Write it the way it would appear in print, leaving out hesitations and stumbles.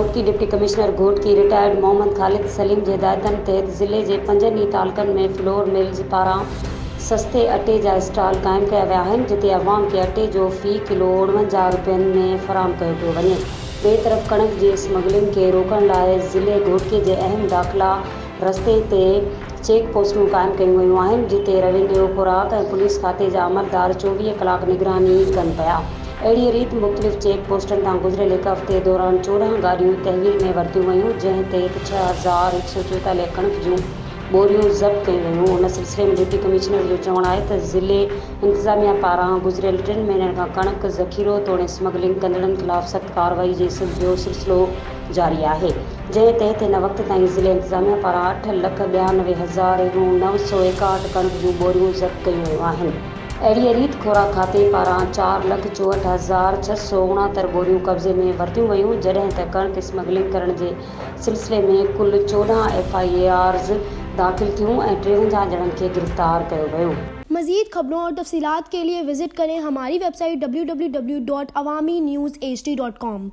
Ghotki, deputy commissioner Ghotki retired Muhammad Khalid Saleem جي هدايتن تحت ضلعي جي پنجن ئي تعلقن ۾ فلور ملز پاران سستي اٽي جا اسٽال قائم ڪيا ويا آهن جتي عوام کي اٽي جو في ڪلو 49 روپين ۾ فراهم ڪيو پيو وڃي. ٻئي طرف ڪڻڪ جي اسمگلنگ کي روڪڻ لاء ضلعي گهوٽڪي جي اهم داخلا رستي تي چيڪ پوسٽون قائم ڪيون ويون آهن جتي روينيو، خوراڪ ۽ پوليس کاتي جا عملدار 24 ڪلاڪ نگراني ڪن پيا. اهڙيء ريت مختلف چيڪ پوسٽن تان گذريل هڪ هفتي دوران 14 گاڏيون تحويل ۾ ورتيون ويون، جنهن تحت 6144 ڪڻڪ جون ٻوريون ضبط ڪيون ويون. ان سلسلي ۾ ڊپٽي ڪمشنر جو چوڻ آهي ته ضلعي انتظاميا پاران گذريل ٽن مهينن کان ڪڻڪ ذخيرو توڙي اسمگلنگ ڪندڙن خلاف سخت ڪارروائي جي جو سلسلو جاري آهي، جنهن تحت هن وقت تائين ضلعي انتظاميا پاران اٺ لک 92 نو سؤ ايڪاهٺ ڪڻڪ جون ٻوريون ضبط ڪيون ويون آهن. اهڙيء ريت خوراڪ کاتي پاران 4 64 669 ٻوريون قبضي ۾ ورتيون ويون، جڏهن ته ڪڻڪ اسمگلنگ ڪرڻ جي سلسلي ۾ ڪل 14 ايف I آرز داخل ٿيون ۽ 53 ڄڻن کي گرفتار ڪيو ويو. مزيد خبرون اور تفصيلات کے لئے وزٽ ڪرين ھماري web site W W W dot Awami news H D dot com.